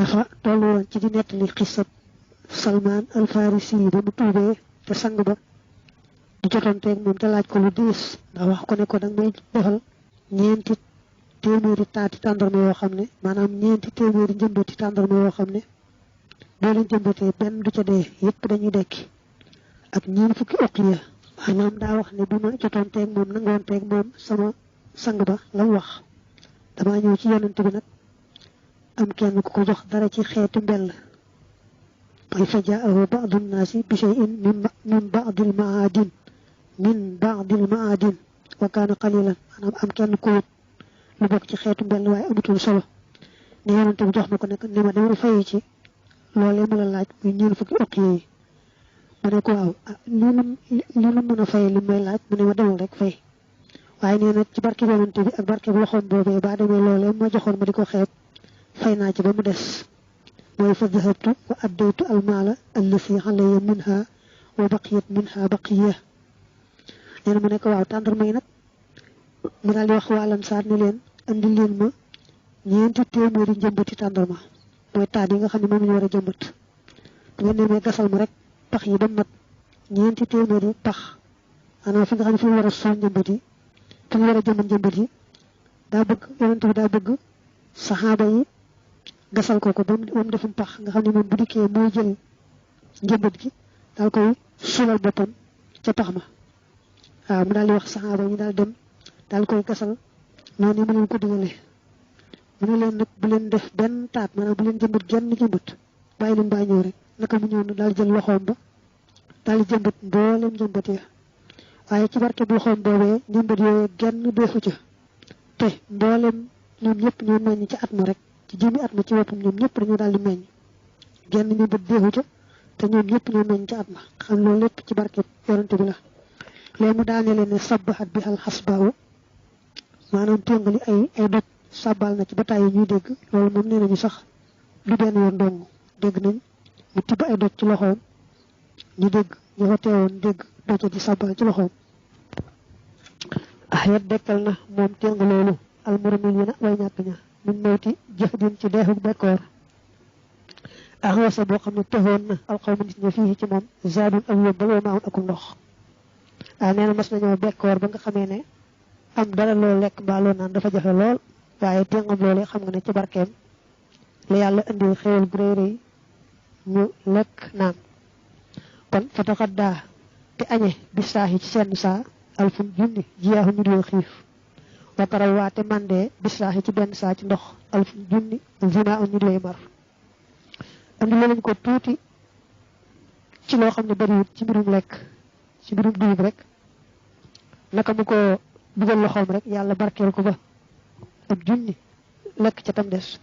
dafa tollu woon ci di nettali xisab Salman al Farisi ba mu tuubee te sang ba di jotanteeg moom te laaj ko lu diis ndax wax ko ne ko danga may defal ñeenti téeméeri taati tàndarma yoo xam ne maanaam ñeenti téeméeri njëmbati tàndarma yoo xam ne boo leen jëmbatee benn du ca dee yépp dañuy dekki ak ñeen fukki uqiya maanaam daa wax ne bu ma jotanteeg moom nangoonteeg moom sama sang ba la mu wax damaa ñëw ci yonent bi nag am kenn ku ko jox dara ci xeetu mbell mooy fa jaahu ba'du nnaasi bi shay'in min ba'dil ma'adin wa kaana qalilan maanaam am kenn ku wut lu bokk ci xeetu mbell waaye amatul solo ne yonent bi jox ma ko nekk ne ma dama fay ci loolee mu la laaj muy ñeen fukki uqiya yi ma ne ko waaw li mu mën a fay li may laaj mu ne ma demal rek fay waaye nee na ci barke yonent bi ak barke bu loxoom boobee ba demee loolee ma joxoon ma di ko xeeb fay naa ci ba mu des mooy fa dahabtu wa addaytu almaala allati alayya minha wa baqiyat minha baqiya nee na mu ne ko waaw tàndarma yi nag mu daal di wax waa Ansaar ni leen andi leen ma ñeenti téeméeri njëmbati tàndarma mooy taat yi nga xam ne moom ñu war a jëmbat bu ngeen demee gasal ma rek pax yi ba mat ñeenti téeméeri pax maanaam fi nga xam ne fi mu war a suul njëmbat yi fi mu war a jëmbat njëmbat yi daa bëgg yonent bi daa bëgg saxaaba yi gasal ko ba mu defum pax nga xam ne moom bu dikkee mooy jël njëmbat gi daal koy sulal boppam ca pax ma waaw mu daal di wax saxaaba yi daal dem daal koy gasal noonu mu leen ko digale mu ne leen nag bu leen def benn taat maanaam bu leen jëmbat genn jëmbat bàyyi leen baa ñëw rek naka mu ñëw na daal jël loxoom ba daal di jëmbat mbooleem jëmbat ya waaye ci barke bu loxoom boobee jëmbat yooyu genn deefu ca te mbooleem ñoom ñëpp ñoo meññ ci at ma rek ci jëmi at ma ci boppam ñoom ñëpp dañoo daal di meññ genn jëmbat deefu ca te ñoom ñëpp ñoo meññ ci at ma xam loolu lépp ci barke yonante bi la léegi mu daane leen ne sabbahat bi al xasbaawu maanaam téngali ay doj sàbbal na ci ba tàyyi ñuy dégg loolu moom nee nañu sax du benn yoon dong dégg nañ mu tibb ay doj ci loxoom ñu dégg ñu fa teewoon dégg doja di sàbbal ci loxoom ayat dekkal na moom téng loolu almurminiina way ñàkk ña min mawti jëxdin ci deexuk bekkoor axwasa boo xam ne texoon na alxawma nit ña fii ci moom zaadun ak yóbbal wa maawun akum ndox nee na mas nañoo bekkoor ba nga xamee ne am dara loo lekk mbaa loo naan dafa jafe lool waaye téngam loolee xam nga ne ci barkeem la yàlla indi xéewal gu rëy rëy ñu lekk naan kon fa taxaddaa te añe bi saahi ci seen saa alfun junni jiyaahu ñu dee xiif wataraw waate mandee bi saahi ci benn saa ci ndox alfun junni zina ñu dee mar andi lañ ko tuuti ci loo xam ne bariwut ci mbirum lekk ci mbirum dugub rek naka mu ko dugal loxoom rek yàlla barkeel ko ba ab junni lekk ca tam des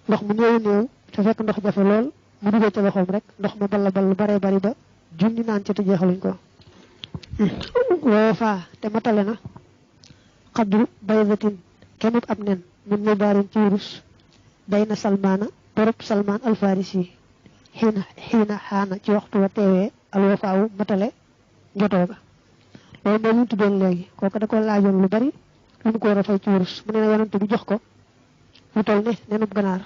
ndox mu néew te fekk ndox jafe lool mu dugal ca loxoom rek ndox ma balla ball bare bari ba junni naan ca te jeexaluñ ko woo faa te matale na xadru baydatin kemub ab nen mun ñu baarin ci wurus bay na salmaana torop salmaan alfarisi xiina xaana ci waxtu wa teewee alwafaawu matale njotoo ga loolu mooy ñu tuddoon léegi kooku da ko laajoon lu bari lu mu ko war a fay ci wurus mu ne na yonante bi jox ko lu toll ne nenub ganaar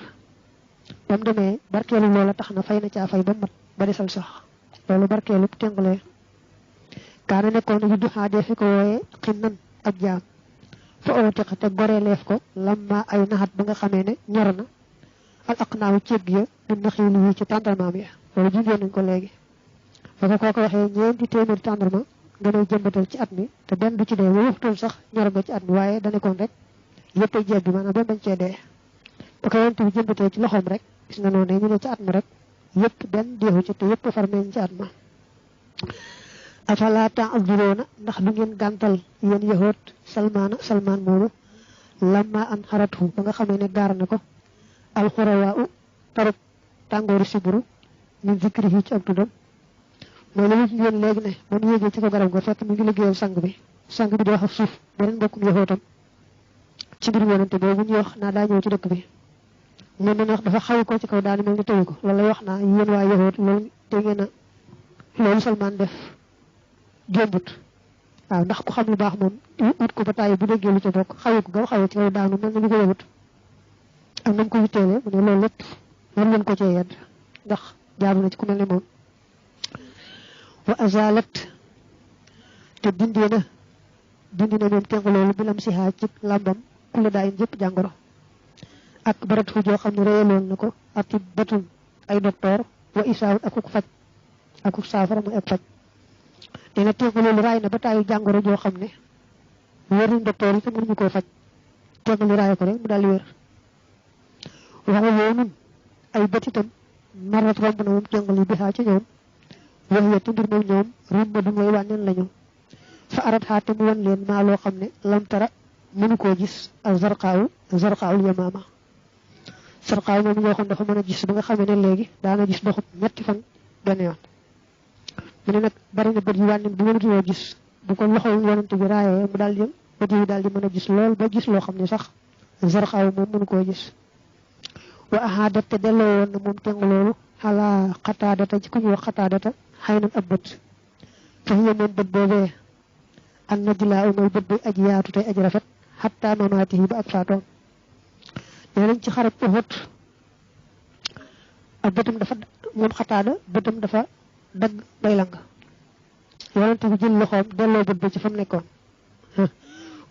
ba mu demee barkeelu loola tax na fay na caa fay ba mat ba desal sax loolu barkeelu tengalee kaana nekkoon yu duxaa dee fi ko wooyee xinnan ab jaam fa ootiqa te goree leef ko lamma ay naxat ba nga xamee ne ñor na al aqnaawu cégg ya mun na xiili yi ci tàndarmaam ya loolu junjoon nañ ko léegi ba ko kooko waxee ñeenti téeméeri tàndarma nga may jëmbatal ci at mi te benn du ci dee waxtul sax ñor nga ci at mi waaye dane koon rek yëpp ay jeeb bi maanaam benn bañ cee dee ba ko yonte bi jëmbatee ci loxoom rek gis nga noonu ñu ne ci at ma rek yëpp benn deexu ci te yëpp farmeñ ci at ma afala ta'dhuruna ndax du ngeen gàntal yéen yahoot salmaan moomu lamma an xaratu ba nga xamee ne gaar na ko alxurawaa u tarub tàngooru siburu min zikrihi ci ab tuddam mooy la ñu ngeen léegi ne ba mu yéegee ci ko garab ga fekk mu ngi liggéeyal sang bi di wax ak suuf beneen mbokkum yahootam ci biir yonante boobu ñu wax naa daa ñëw ci dëkk bi moom ne wax dafa xaw ko ci kaw daal mel ni tëyu ko loolu lay wax naa yéen waa yahoot loolu te ngeen a loolu salmaan def gémbut waaw ndax ku xam lu baax moom ut ko ba tàyyi bu déggee lu ca bokk xawu ko gaw xawee ci kaw daanu mel ni lu ko yëgut ak nam ko witteele mu ne loolu lépp war leen ko ci yedd ndax jaaru na ci ku melni mom wa azalat te dindina mom tengu lolu bilam ci ha ci lambam kula daay jep jangoro ak barat fu jo xamni reelon nako ak batul ay docteur wa isaawut akuk faj akuk saafara mu ak faj dina tengu lolu ray na ba tayu jangoro jo xamne wëru docteur yi te mënu ko faj tengu ray ko rek mu dal wër waxa yoonu ay batitam marat romb na mom tengu bi ha ci ñoom wax ya tundur mom ñoom rumba du moy wanen lañu fa arat hatam won leen ma lo xamne lam tara mënu ko gis al zarqa'ul yamama zarqa'u mom ñoo xam dafa mëna gis ba nga xamé ne légui daana gis doxut ñetti fan ben yoon mu nak bari na bët yu wanen bu mënu gis bu ko loxol yonent bi raayé mu dal jëm bët yi dal di mëna gis lool ba gis lo xamne sax zarqa'u mom mënu ko gis wa ahadat te delo won mom teng lolu hala qatadata ci ku ñu wax qatadata hayna abbat fa hiya mom bët bobé an najla umay bët bi aji yaatu tay aji rafet hatta mamatihi ba ak faatom ñeñ ci xarab uhud ak bëtum dafa mom qatada bëtum dafa dag bay lang yonent bi jël loxom delo bët bi ci fam nekkon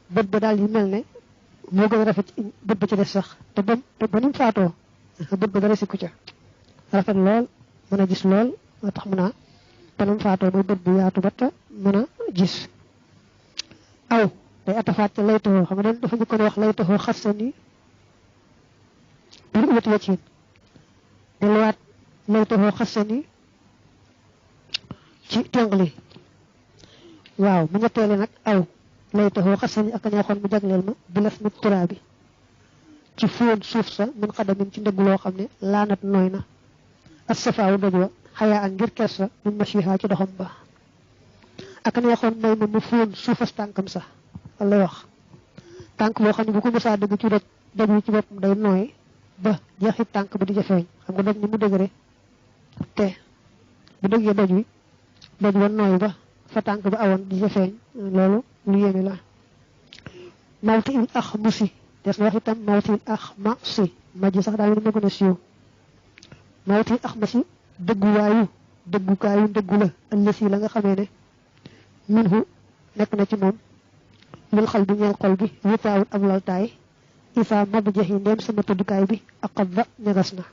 bët ba dal yi melne mo gëna rafet bët ba ci dess sax te ba nim faato bët ba dara ci ku ca rafet lool mëna gis lool tax mëna tanam faato do bët bu yaatu batta mëna gis aw day atafaat layto xam nga dafa ñu ko wax layto xassani bir uti wacin delwaat layto xassani ci tengli waaw mu ñettele nak aw layto xassani ak ñaxon mu jaglel ma bilas mit turabi ci foon suuf sa min xadamin ci ndëgg loo xam ne laanat nooy na as-safaawu dajwa xayaa ak ngir kersa min mashiha ci doxam ba ak neexoon may ma mu foon suufas tànkam sax wala wax tànk boo xam ne bu ko mësaa dëgg ci doj wi ci boppam day nooy ba jeexit tànk ba di jafeeñ xam nga doj ni mu dëgëre te bu dëggee doj wi doj wa nooy ba fa tànk ba awoon di jafeeñ loolu lu yéeme la mawti il ax musi des wax itam mawtil akhmasi maji sax daal ñu gëna siiw mawtil akhmasi deggukayu la allasi la nga xamé ne minhu nek na ci mom lil xalbi ñeel xol bi witaaw ak laltaay isa mabjahi ndem sama tuddukaay bi aqadda ñagasna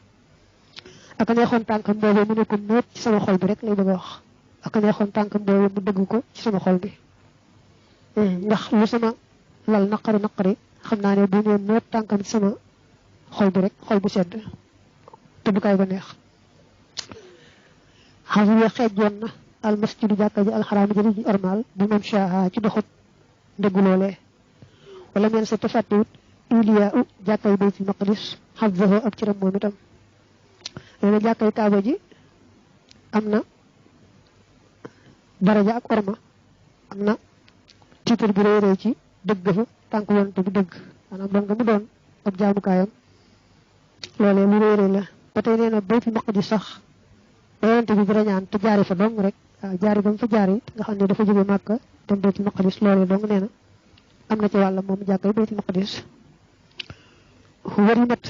ak neexon tankam bobu mu ne ko noot ci sama xol bi rek lay bëgg wax ak neexon tankam bobu mu degg ko ci sama xol bi ndax lu sama lal naqari xamna ne bu ñu noot tankam ci sama xol bi rek xol bu sedd tuddukaay ba neex xawu xejjon na al masjid jàkka ji al haram ji ormal bu mom shaha ci doxut degg lolé wala men sa tafatut iliya jàkkay baytul maqdis hadzahu ak ci ram mom itam ene jàkkay kaaba ji amna daraja ak orma amna titre bu reere ci deug fa tank wonte bu deug manam don nga mu don ak jaamu kayam lolé lu reere la patay neena baytul maqdis sax wonte bi ñaan te jaari fa dong rek jaari bam fa jaari nga xamne dafa joge makka dem baytul maqdis lolé dong neena amna ci wala mom jakkay baytul maqdis warimat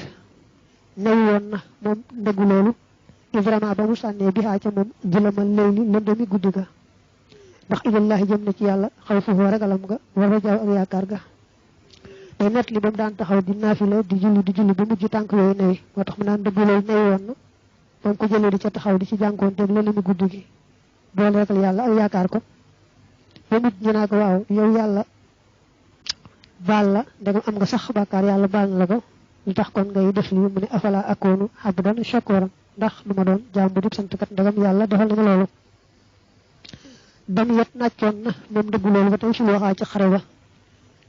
nawon na mom deggu lolu ibrahima ba mu sanne bi ha ca mom jëlamal leyli lëndami guddiga ndax ilallah jëm na ci yalla xawfu ragalam nga wara jaaw ak yaakar ga day net li bam daan taxaw di nafila di julli ba mujj tank yoy newi motax mu naan deggu lolu newon na bam ko jëlé di ca taxaw di ci jankonté lëndami guddigi doole rek yalla ak yaakar ko ba mujj ñina ko waaw yow yalla bal la dama am nga sax bakkar yalla bal la ko li tax kon ngay def li mu ne afala akonu abdan shakuran ndax duma doon jambu di sant kat ndagam yalla defal na lolu bam yet naccon na mom deggu lolu ba tay ci waxa ci xare ba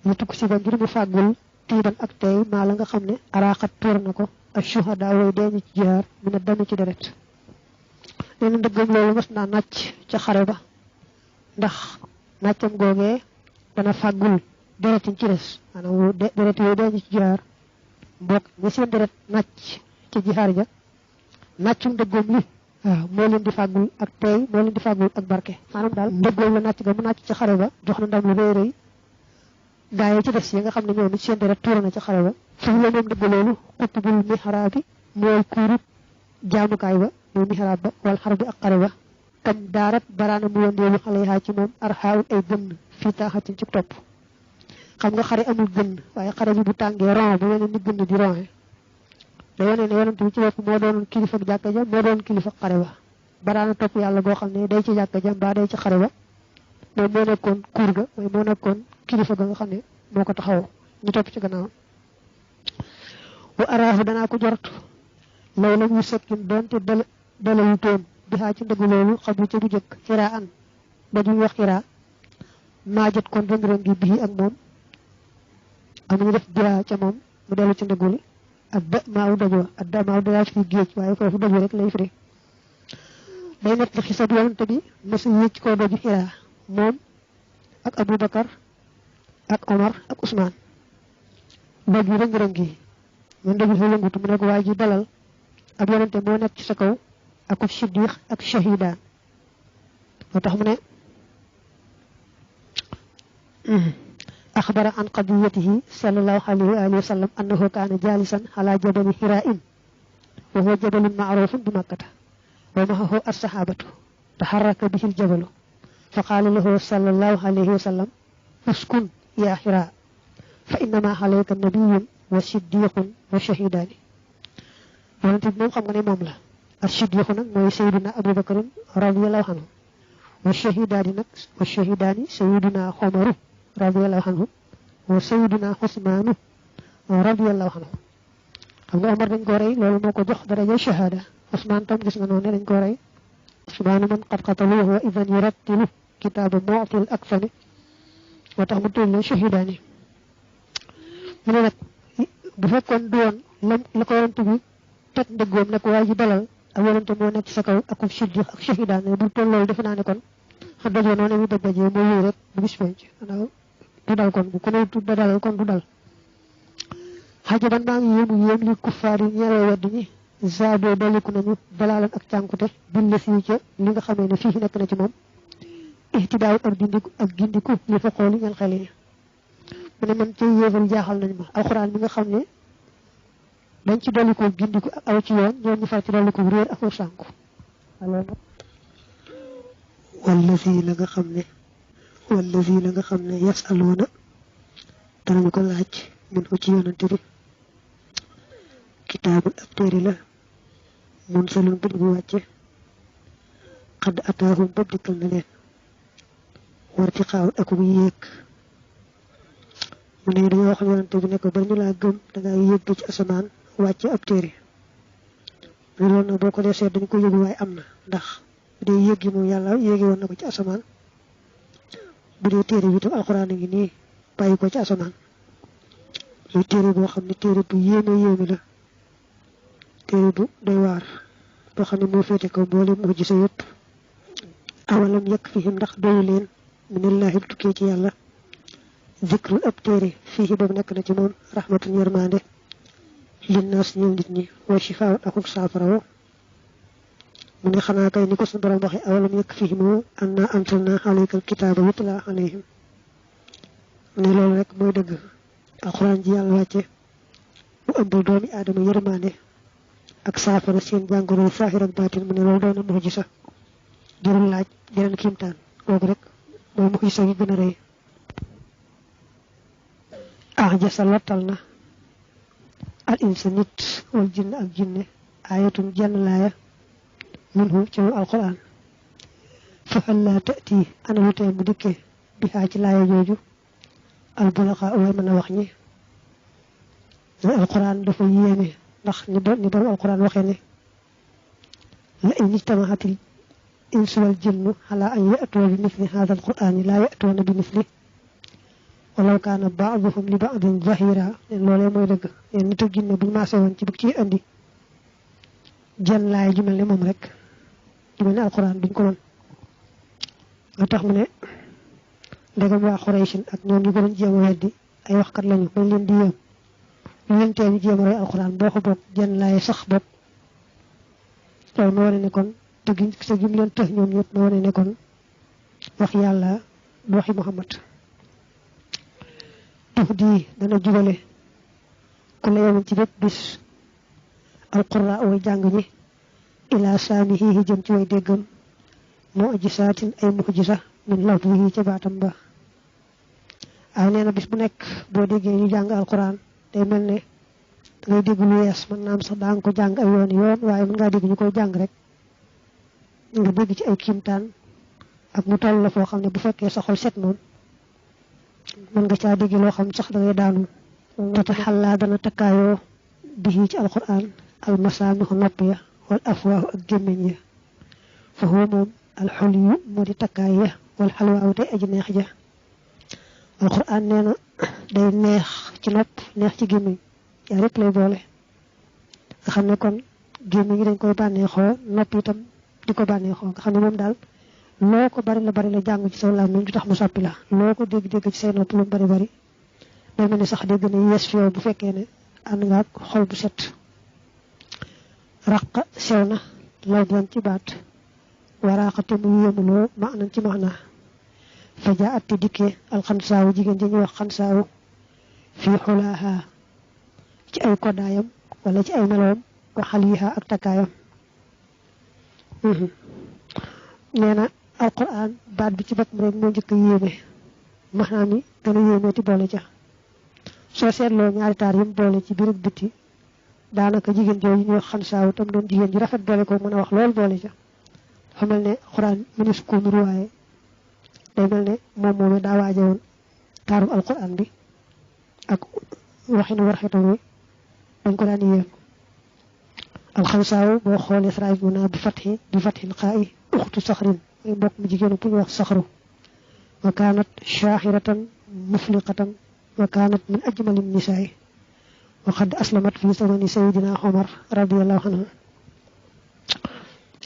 ñu tukk ci ba ngir mu fagul tiiban ak tay ma la nga xamne araxat tour nako ak shuhada way deñu ci jaar mu ne dami ci deret leen deggum lolu mas na nacc ci xare ba ndax naccam goge dana fagul deret ci res manam deret way deñu ci jaar bok ni seen deret nacc ci jihar ja naccum deggum li mo leen di fagul ak tay mo leen di fagul ak barke manam dal deggum la nacc ga mu nacc ci xare ba jox na ndam lu reey reey gaay ci dess yi nga xamne ñoom ci seen deret tour na ci xare ba fu la ñoom degg lolu qutbul mihrabi moy kurut jaamukaay ba muy mihrab ba wal harbi ak xare ba kam daarat baraana mu wondeelu xale ci moom arxaawul ay gën fi taaxatin ci topp xam nga xare amul gën waaye xare bi bu tàngee ron bu wone ni gën di ron da wone ne yonent bi ci bopp moo doon kilifa jàkka ja moo doon kilifa xare ba baraana topp yàlla goo xam ne day ci jàkka ja mbaa day ci xare ba moom moo nekkoon kuur ga mooy moo nekkoon kilifa ga nga xam ne moo ko taxaw ñu topp ci gannaaw wa araahu danaa ko jort law la ñu sekkin doonte dalayu toon bi xaa ci ndëgg loolu xablu ca bu jëkk xiraa an ba ñu wax xiraa maajat kon rëng-rëng gi bii ak moom amuñu def biraa ca moom mu dellu ci ndëgguli ak da maaw dajoo ak da maaw dajaa fi géej waaye foofu daju rek lay firi day net li xisab yonante bi mësa yéeg koo doju xiraa moom ak Abubakar ak Omar ak Ousmane doj yi rëng-rëng yi man daju fa lëngutu mu ne ko waa ji dalal ak yonante moo nekk ci sa kaw ak siddiq ak shahidaan moo tax mu ne أخبر عن قضيته صلى الله عليه وآله وسلم أنه كان جالسا على جبل حراء وهو جبل معروف بمكة ومعه الصحابة تحرك به الجبل فقال له صلى الله عليه وسلم اسكن يا حراء فإنما عليك نبي وصديق وشهيدان ونتي موم خم nga mom la الصديق nak moy سيدنا أبو بكر رضي الله عنه والشهيدان سيدنا عمر رضي الله عنه وسيدنا عثمان رضي الله عنه xam nga Omar dañ ko rey loolu moo ko jox daraja shahada Ousmane tam gis nga noonu dañ ko rey Ousmane man qad qataluhu wa idhan yurattilu kitaabu mu'til akfani moo tax mu tudd shahidaani mu ne nag bu fekkoon du woon la ko yonent bi teg ndëggoom nag waa ji dalal ak yonent moo nekk sa kaw ak siddiq ak shahidaani bu toll loolu defe naa ne kon xa dajee noonu mi dajee moo yëy rek bu bis penc du dal kon bu ko ne du dalal kon du dal xaja ban maa ngi yéem li kuffaar yi ñeeree wedd ñi zaadoo daliku nañu dalaalan ak cànkute billa fii ca li nga xamee ne fii nekk na ci moom ihtidaaw ak gindiku li fa xooli ñal xel yi mu ne man ci yéefal jaaxal nañ ma alxuraan mi nga xam ne dañ ci daliku gindiku ak aw ci yoon ñoom ñu far ci daliku réer ak sànku wallazi la nga xam ne yasaluuna danañu ko laaj min ko ci yonante bi kitaabul ab téere la mun salun bu ñu wàcce xadd ataahum bopp dikkal na leen war ci xaaw ak bu yéeg mu ne dañoo wax yonante bi ne ko ba ñu laa gëm dangay yéeg ci asamaan wàcce ab téere mais loolu nag boo ko dee seet dañu ko yëgu waaye am na ndax bu dee yéeg gi moom yàlla yéegi woon na ko ci asamaan bu dee téere bi tam alxuraan a ngi nii bàyyi ko ci asamaan muy téere boo xam ne téere bu yéeme la téere bu doy waar boo xam ne moo féete kaw mboolem moo gisa yëpp awalam yàq fihim ndax doyu leen minallahi tukkee ci yàlla zikrul ab téere fii boobu nekk na ci moom rahmatul yermande linnaas ñëw nit ñi wa shifaa akuk saafara mu ne xanaa kay ni ko suñu borom waxe awalam yàq fihim anna anzalna alaykal kitaaba yutla alayhim ne loolu rek mooy dëgg alxuraan ji yàlla wàcce bu ëmbal doomi aadama yërmande ak saafara seen jàngoro saahir ak baatin mu ne loolu doon na mu'jiza jërul laaj jeneen kiimtaan kooku rek mooy mu'jiza gi gën a rëy jasa lottal na al insa nit wal jinn ak jinne ayatun jenn laaya minhu ci alxuraan fa hal laa ta'ti ana lu tee mu dikke bi xaa ci laaya jooju albulaxa way mën a wax ñi ne alquran dafa yéeme ndax ni borom alquran waxee ne la in ijtamahatil insu wal jinnu ala an ya'tuwa bi misli hadha alqur'ani la ya'tuuna bi misli walaw kaana ba'duhum li ba'din zahira loolee mooy dëgg yéen nit ak jinne buñ maasee woon ci bëgg ci andi jën laay ju mel ne moom rek ju mel ne alquran duñ ko mën nga tax mu ne ndegam waa Xuraysin ak ñoom ñu gën a jéem a weddi ay waxkat lañu bañ leen di yéem ñu leen tee ñu jéem a roy alxuraan boo ko bokk jën laay sax bopp loolu moo wane ne kon dëgg sa gi mu leen tëx ñoom ñëpp moo wane ne kon wax yàlla du waxi Muhammad tux di dana jubale ku la yemoon ci bépp bis alqurra way jàng ñi ila saamihi jëm ci way déggam mu'jisaatin ay mu'jisa min lafzihi ca baatam ba aw neena bis bu nekk boo déggee ñu jàng alquran day mel ne ngay dégg lu yees mën naam sax daan ko jàng ay yoon waaye mën ngaa dégg ñu koy jàng rek nga dégg ci ay kiimtaan ak mu toll la foo xam ne bu fekkee sa xol set noonu mën nga caa dégg loo xam sax da ngay daanu wata xallaa dana takkaayoo bihi ci alquran almasaamixu nopp ya wal afwaahu ak gémmiñ ya fa huwa moom alxuliyu moo di takkaay ya wal xalwaawu tey aji neex ja alquran nee na day neex ci nopp neex ci gémmiñ yaa lépp lay boole nga xam ne kon gémmiñ yi dañ koy bànneexoo nopp itam di ko bànneexoo nga xam ne moom daal loo ko bari la jàng ci sa làmmiñ du tax mu soppi la loo ko dégg-dégg ci say nopp lu bari day mel ni sax day gën a yees fi yow bu fekkee ne ànd nga ak xol bu set raqa sew na law doon ci baat waraaxate mu yéemuloo ma nañ ci max na fa jaa atti dikkee alxansaawu jigéen ji ñuy wax xansaawu fii xulaaha ci ay koddaayam wala ci ay meloom wa xaliiha ak takkaayam nee na alquran baat bi ci boppam rek moo njëkk a yéeme maanaam mi gën a yéeme ti boole ca soo seetloo ñaari taar yim boole ci biir biti daanaka jigéen jooju ñuy wax xansaawu tam doon jigéen ji rafet boole ko mën a wax lool boole ca dafa mel ne alquran mënees ko nuru waaye day mel ne moom moom daa waaje woon taaru alquran bi ak waxinu warxetam wi dañ ko daan yéem alxansaawu boo xoolee saraay bu naa bi fatxin xaayi uxtu saxrin mooy mbokk mu jigéenu bu ñu wax saxru wa kaanat shaaxiratan mufliqatan wa kaanat min ajmali nisaay wa qad aslamat fi zamani sayidina Omar radiyallahu anhu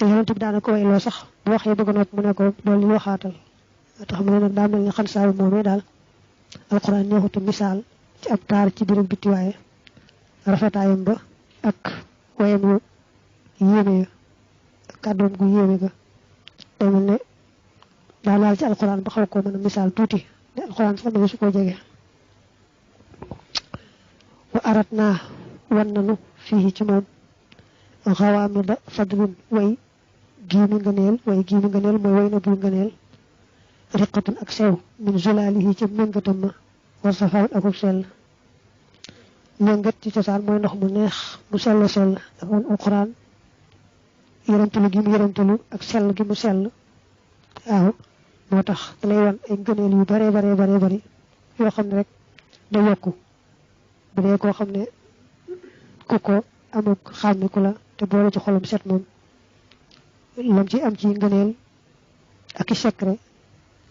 yonent bi daana ko wayloo sax bu waxee bëgg nopp mu ne ko loolu li waxaatal tax mu ne nag daa mel ni xansaawu moomee daal alquran neexutu misaal ci ab taar ci biir biti waaye rafetaayam ba ak wayam yu yéeme ya kàddoom gu yéeme ga day mel ne daa laal ci alquran ba xaw koo mën a misaal tuuti ne alquran sax ma su ko jege wa arat naa wan nanu fii ci moom xawaamida fadlin way giimi ngëneel mooy way na bul ngëneel riqatun ak sew min zulaalihi ci méngatam ma war safaawut akub sell méngat ci cosaan mooy ndox mu neex mu sell dafa woon alquran yërëmtalu gi mu yërëmtalu ak sell gi mu sell waaw moo tax da lay wan ay ngëneel yu bare bari yoo xam ne rek da yokku bu dee koo xam ne ku ko amuk xàmmiku la te boole ci xolam set moom lam ci am ci ngëneel ak i secret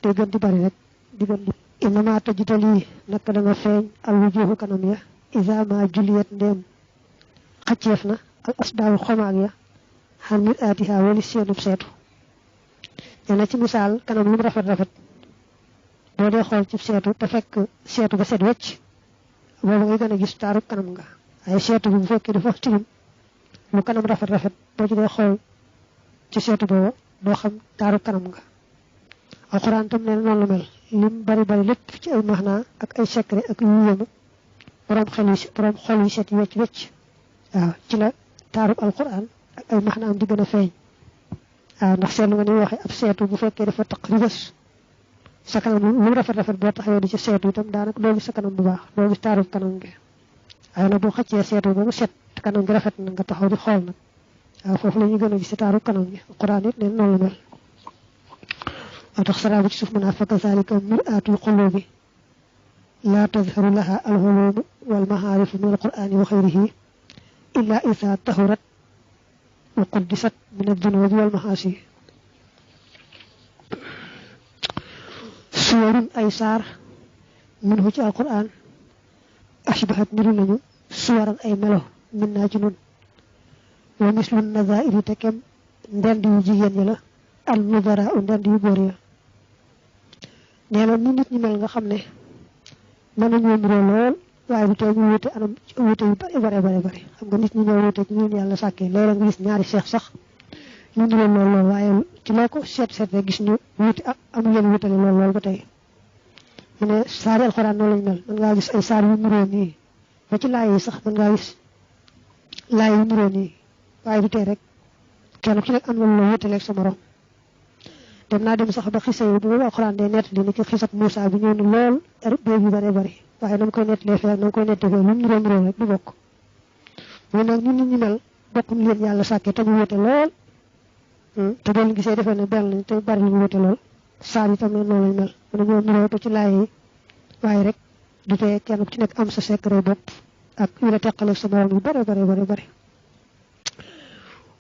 te gën di bari rek di gën di inama tajitali naka da nga feeñ al wujuhu kanam ya isa ma juliyat ndéem xacceef na al asbaabu xomaag ya xan mit aatiha wali seenub seetu nee na ci misaal kanam lu mu rafet boo dee xool ci seetu te fekk seetu ba set wecc boobu ngay gën a gis taaru kanam nga ay seetu bi bu fekkee dafa tilim lu kanam rafet boo ci dee xool ci seetu boobu doo xam taaru kanam nga alxuraan tam nee na noonu la mel lim bari lépp ci ay maxnaa ak ay secret ak yu yéemu borom xol yi set yi wecc waaw ci la taaru alxuraan ak ay maxnaam di gën a feeñ waaw ndax seetlu nga ni waxee ab seetu bu fekkee dafa taq ribës sa kanam lu rafet boo taxawee di ci seetu itam daanaka doo gis sa kanam bu baax doo gis taaru kanam gi waaye nag boo xëccee seetu ba mu set te kanam gi rafet na nga taxaw di xool nag waaw foofu la ñu gën a gis taaru kanam gi alxuraan it ne noonu la mel moo tax saraabu ci suuf mën a fa kazalika mir'atul qulubi laa tazharu laha alxulumu wal mahaarifu min alqur'ani wa xayrihi illa isa tahurat wa quddisat min addunubi wal mahaasi suwarun ay saar minhu ci alqur'an ashbahat niru nañu suwaran ay melo min naa ci nun wa mislun nazairi te kem ndend yu jigéen ñi la al nudara u ndend yu góor ya nee na ni nit ñi mel nga xam ne mën nañoo niroo lool waaye bu tey ñu wute anam wute yu bari xam nga nit ñi ñoo wute ci ñun yàlla sàkkee léeg-léeg nga gis ñaari seex sax ñu niroo lool waaye ci loo ko seet rek gis ñu wute am yéen wutale lool ba tey mu ne saari alxuraan noonu lañ mel mën ngaa gis ay saar yu niroo nii ba ci laay yi sax mën ngaa gis laay yu niroo nii waaye du tey rek kenn ku nekk am na lu wutale ak sa morom dem naa dem sax ba xisa yi bu alquran day nett li ni ci xisab Moussa bi ñëw na lool béy yu bare bari waaye nam koy nettalee fee nam koy nettalee fee lu mu niróo rek du bokk mu nag ñun ñu mel bokkuñ leen yàlla sàkkee te ñu wute lool te boo leen gisee defee ne benn lañ te bari lu ñu wute lool saar itam ne noonu lañ mel mu ne ñoo niróo ci laay yi waaye rek du tee kenn ku ci nekk am sa secret bopp ak yu la teqale sa morom yu bare bare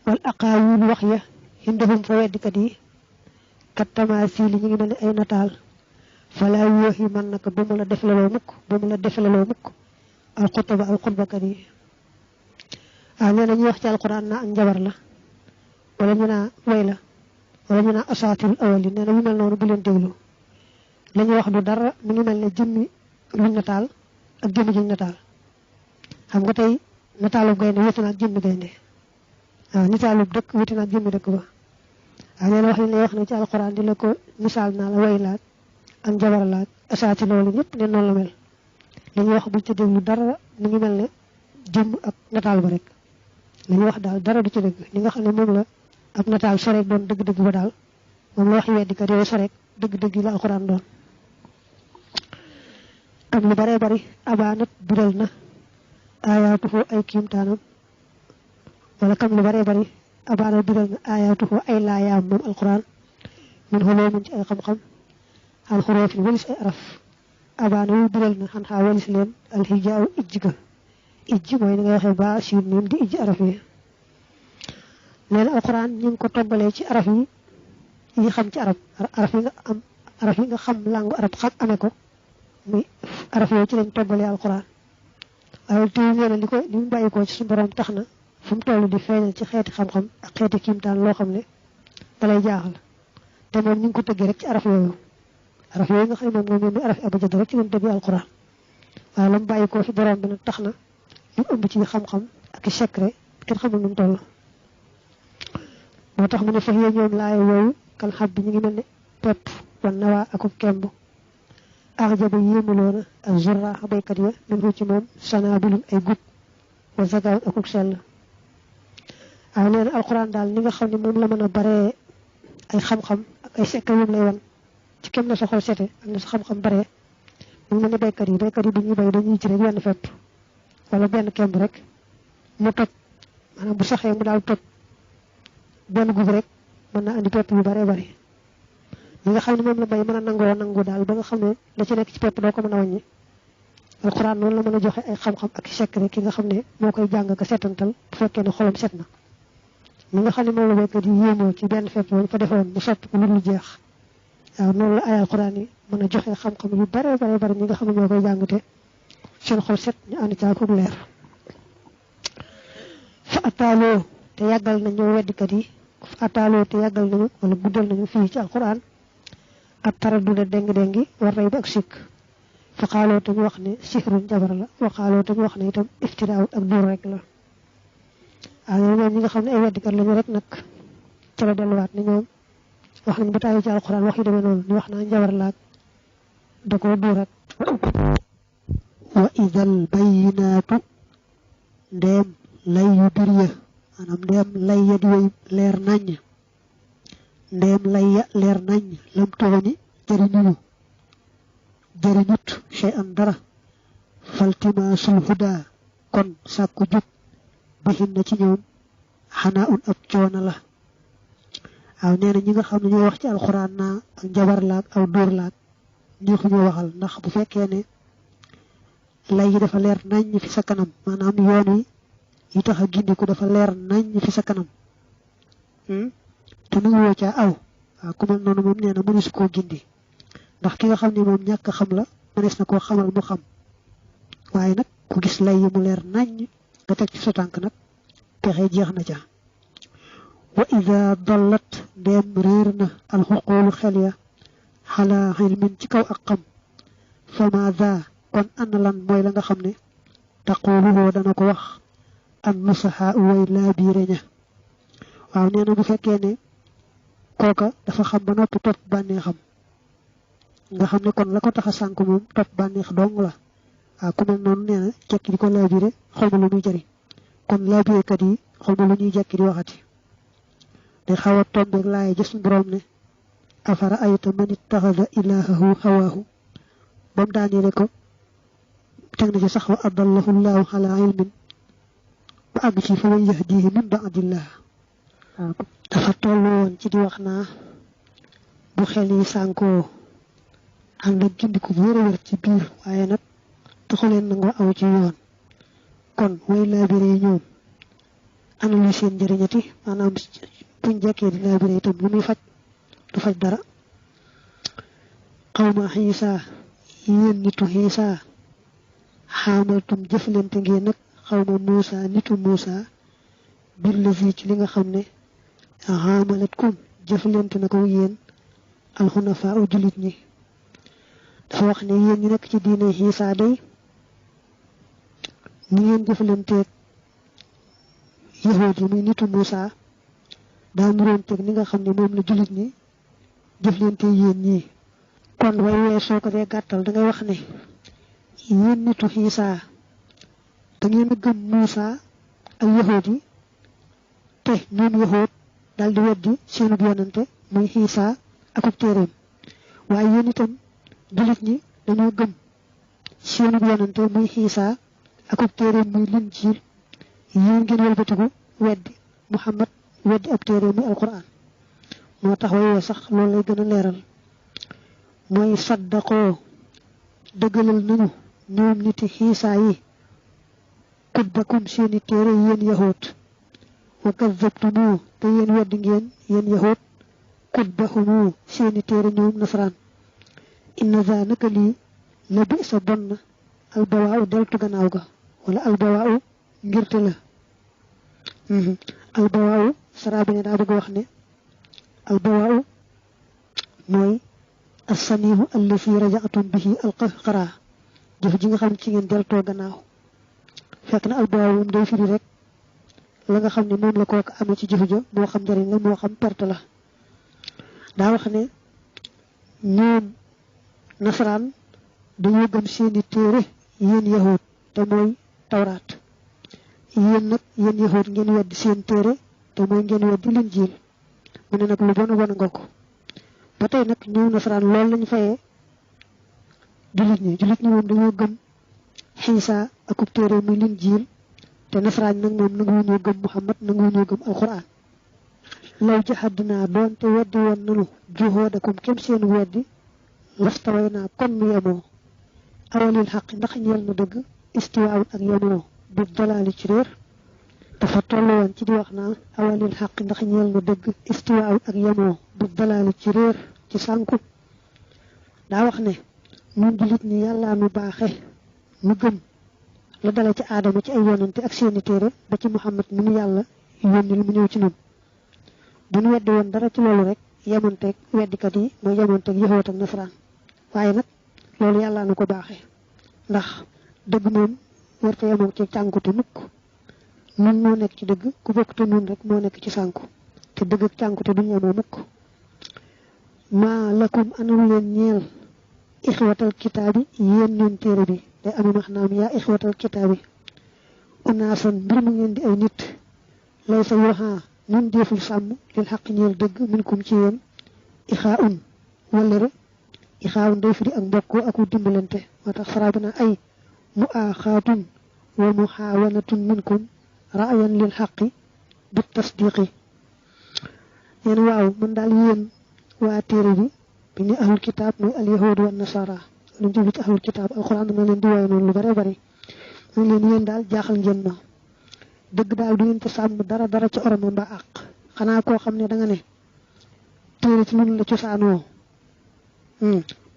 wal aqaawil wax ya hindahum fa weddikat yi kat tamaasiili ñu ngi mel ne ay nataal falaa yooxi man naka ba mu la defalaloo mukk alxutbakat yi nee na ñuy wax ci alquran naa ak njabar la wala ñu naa way la wala ñu naa asaatirul awali nee na ñu mel noonu bu leen déglu la ñuy wax du dara mu ngi mel ne jëmmi luñ nataal ak jëmmi juñ nataal xam nga tey nataalu gaynde wuti na ak jëmmi gaynde nataalu dëkk wuti na ak jëmmi dëkk ba nee na wax li lay wax ne ci alquran di la ko misaal naa la way laat ak njabar laat asaati loolu ñëpp ne noonu la mel li ñuy wax buñ ca déglu dara mu ngi mel ne jëmm ak nataal ba rek li ñuy wax daal dara du ci dëgg li nga xam ne moom la ab nataal soreek doon dëgg-dëgg ba daal moom la wax weddi ka dee soreek dëgg-dëgg yi la alquran doon am lu bare bari abaanat biral na ayaatuhu ay kiimtaanam wala kam lu bare bari abaanat biral na ayaatuhu ay laayaam moom alquran min xuloo mun ci ay xam-xam al xuroofin walis ay araf abaana yu biral na xan xaa walis leen alxijaaw ijj ga ijj mooy ni nga waxee ba siin miim di ijj araf yi nee na alquran ñu ngi ko toggalee ci araf yi xam ci arab araf yi nga xam langu arab xam amee ko muy araf yooyu ci lañ toggalee alquran waaye te nee na li mu bàyyi ko ci suñu borom tax na fu mu toll di feeñal ci xeeti xam-xam ak xeeti kiimtaan loo xam ne dalay jaaxal te moom ñu ngi ko tëggee rek ci araf yooyu nga xam ne moom mooy araf abajad rek ci lañ tëggee alquran waaye la mu bàyyi ko fi borom bi nag tax na li ëmb ci xam-xam ak i secret kenn xamul nu mu toll moo tax mu ne fa yee ñoom laay yooyu kal xab bi ñu ngi mel ne pepp wan nawaa akub kemb arjaba yéemuloona ak zurra baykat ya min ci moom sanaabilun ay gub wa zagaawun akub sell waaw nee na alquran daal ni nga xam ne moom la mën a baree ay xam-xam ak ay secret yum lay wan ci kem na sa xol sete ak na sa xam-xam baree mu mel ne baykat yi bu ñuy bay dañuy ci rek wenn fepp wala benn kemb rek mu toj maanaam bu saxee mu daal toj benn gub rek mën na andi pepp yu bare bari ñi nga xam ne moom la bay mën a nangu daal ba nga xam ne la ci nekk ci pepp doo ko mën a wàññi alxuraan noonu la mën a joxe ay xam-xam ak secret ki nga xam ne moo koy jàng ka setantal bu fekkee ne xolam set na ñi nga xam ne moom la baykat yi yéemoo ci benn fepp fa defoon mu sotti ko lu jeex waaw noonu la ay alxuraan yi mën a joxe xam-xam yu bare bari ñi nga xam ne ñoo koy jàng te seen xol set ñu ànd caa ko leer fa ataaloo te yàggal nañu weddikat yi fa ataaloo te yàggal nañu wala guddal nañu fii ci alquran ak taradduna déng-déngi war ray ba ak sikk fa xaaloo te ñu wax ne sixrun jabar la wa xaaloo te ñu wax ne itam iftiraawut ak duur rek la waaw ñoom ñi nga xam ne ay weddikat lañu rek nag ca la delluwaat ne ñoom wax nañ ba tàyyi ci alquran wax yu demee noonu ñu wax naa jabar laak da koo duur rek wa idal bayinaatu ndeem lay yu bir ya maanaam ndeem lay ya di way leer naññ ndeem lay ya leer naññ lam toxoni jëriñut shay an dara faltimaasul huda kon sàkku jub bixin na ci ñoom xanaa un ab coono la waaw nee na ñi nga xam ne ñoo wax ci alxuraan naa ak njabar laak aw dóor laak ñoo ñu waxal ndax bu fekkee ne lay yi dafa leer naññ fi sa kanam maanaam yoon wi yi tax a gindiku dafa leer naññ fi sa kanam te nu woo caa aw waaw ku mel noonu moom nee na mënees koo gindi ndax ki nga xam ne moom ñàkk xam la mënees na koo xamal mu xam waaye nag ku gis lay yi mu leer naññ nga teg ci sa tànk nag pexe jeex na ca wa ida dallat ndeem réer na alxuqoolu xel ya xalaa xilmin ci kaw ak xam famaada kon ana lan mooy la nga xam ne taquluhu dana ko wax an nusaha way laa biire ña waaw nee na bu fekkee ne kooka dafa xam ba noppi topp bànnee xam nga xam ne kon la ko tax a sànk moom topp bànneex dong la waaw ku mel noonu nee na jekki di ko laa biire xaw ma lu muy jëriñ kon laa biirekat yi xaw ma lu ñuy jekki di waxati di xawa tombe laay ci sun borom ne afara ayta man ittakhadha ilahahu hawahu bam daanele ko teg na ci sax wa adallahu Allahu ala ilmin ba àgg ci fa man yahdihi min ba'dillah dafa tollu woon ci di wax naa bu xel yi sànkoo ànd ak gindiku bu wér ci biir waaye nag taxuleen nangoo aw ci yoon kon way laabire yi ñoom ana lu seen njëriñati maanaam buñ jekkee di laabire itam lu muy faj du faj dara xawma xiisa yéen nitu xiisa xaamaltum jëflante ngeen nag xawma Muusa nitu Muusa bir la fii ci li nga xam ne xaamalatkum jëflante na ko yéen alxunafaa u julit ñi dafa wax ne yéen ñu nekk ci diine xiisa day ni ngeen jëflanteeg yahuud yi muy nitu Muusa daa nuroonteeg ni nga xam ne moom la julit ñi jëflante yéen ñii kon way wee soo ko dee gàttal da ngay wax ne yéen nitu xiisa da ngeen a gëm Muusa ak yahuud yi te ñoom yahuud daal di weddi seenub yonante muy xiisa akub téeréem waaye yéen itam julit ñi dañoo gëm seenub yonante muy xiisa akub téeréem muy Linjiil yéen ngeen wëlbatiku weddi Muhammad weddi ab téeréem muy alquran moo tax way sax loolu lay gën a leeral mooy saddaqoo dëggalal nañu ñoom niti xiisa yi kutbakum seeni téere yéen yahuud wa kazzabtumu te yéen weddi ngeen yéen yahuud kutbahumu seeni téere ñoom nasaraan inna za naka lii la bi sa bon na albawaaw deltu gannaaw ga wala albawaaw ngirte la albawaaw saraa bi ne daa bëgg wax ne albawaaw mooy as-sanihu allazi raja'tum bihi al-qahqara jëf ji nga xam ci ngeen deltoo gannaaw fekk na albawaaw moom day firi rek la nga xam ne moom la kooku amee ci jëf ja moo xam njëriñ la moo xam perte la daa wax ne ñoom nasaraan dañoo gëm seeni téere yéen yahuud te mooy tawraat yéen nag yéen yahuud ngeen weddi seen téere te mooy ngeen weddi Linjiil mu ne nag lu bon a bon nga ko ba tey nag ñëw nasaraan loolu lañu fayee julit ñi moom dañoo gëm xiisa akub téere muy Linjiil te nasaraan nag moom nanguwuñoo gëm Muhammad nanguwuñoo gëm alquran law jahadnaa doonte weddi woon nanu juhoodakum kem seen weddi lastaway naa kon nu yemoo awalil xaq ndax ñeel na dëgg istiwaawul ak yemoo bi dalaali ci réer dafa tollu woon ci di wax naa awalil xaq ndax ñeel na dëgg istiwaawul ak yemoo bi dalaali ci réer ci sànku daa wax ne ñun julit ñi yàllaa nu baaxe nu gëm la dala ci aadama ci ay yonante ak seeni téere ba ci Muhammad mi nu yàlla yónnil mu ñëw ci ñun bu nu weddi woon dara ci loolu rek yemanteeg weddikat yi mooy yemanteeg yahuud ak nasaraan waaye nag loolu yàllaa nu ko baaxe ndax dëgg moom warte yemoog ci cànkute mukk nun moo nekk ci dëgg ku bokk te nun rek moo nekk ci sànku te dëgg ak cànkute duñu yemoo mukk maa lakum anam leen ñeel ixwatal kitaabi yéen ñoom téere bi day ami maxnaam yaa ixwatal kitaabi unaasan mbir mu ngeen di ay nit lay sa yoxaa ñun deful sàmm lil xaq ñeel dëgg min kum ci yéen ixaa un wallëre ixaa un day firi ak mbokkoo ak dimbalante moo tax fara bi na ay mu aaxaatun wa muxaawanatun minkum ra'yan lil xaqi bi tasdiqi yéen waaw man daal yéen waa téere bi bi ni ahlul kitaab mooy al yahuud wa nasara lu jublu ci ahlul kitaab alxuraan dana leen di wooye noonu lu bare bari man leen yéen daal jaaxal ngeen ma dëgg daal du ngeen ci sàmm dara ci oroma mbaa àq xanaa koo xam ne da nga ne téere ci nun la cosaanoo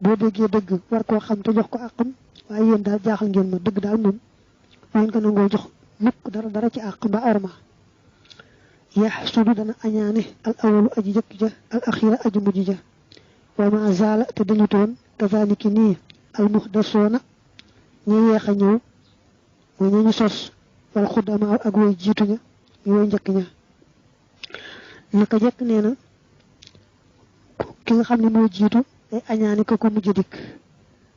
boo déggee dëgg war koo xam te jox ko àqam waaye yéen daal jaaxal ngeen ma dëgg daal moom ngeen ko nangoo jox mukk dara ci àq mbaa orma yaxsudu dana añaane al awalu aji jëkk ja al axira aji mujj ja wa ma zaala te dañu toon kazaliki nii al muhdasoona ña yeex a ñëw mooy ña ñu sos wala xuddamaaw ak way jiitu ña ñu way njëkk ña naka jekk nee na ki nga xam ne moo jiitu day añaani ko mujj dikk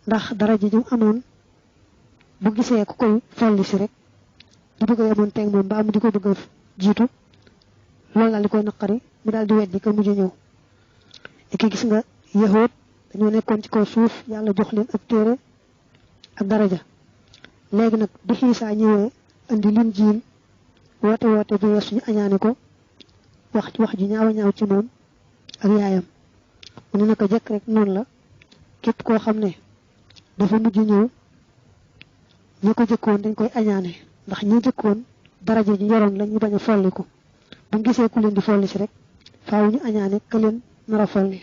ndax dara ji ñu amoon bu gisee ku koy folli si rek di bëgg a yemoon teeg moom mbaa mu di ko bëgg a jiitu loolu daal di koy naqari mu daal di weddi ka mujj ñëw ki gis nga yahud dañoo nekkoon ci kaw suuf yàlla jox leen ab téere ak daraja léegi nag bi Xiisa ñëwee andi lim jiin woote bi yeesu ñu añaane ko wax ji ñaaw ci moom ak yaayam mu ne naka jëkk rek noonu la képp koo xam ne dafa mujj ñëw ñi ko jëkkoon dañ koy añaane ndax ñi jëkkoon daraja ji yoroon la ñu bañ a folliku bu gisee ku leen di folli si rek faaw ñu añaane ka leen nar a folli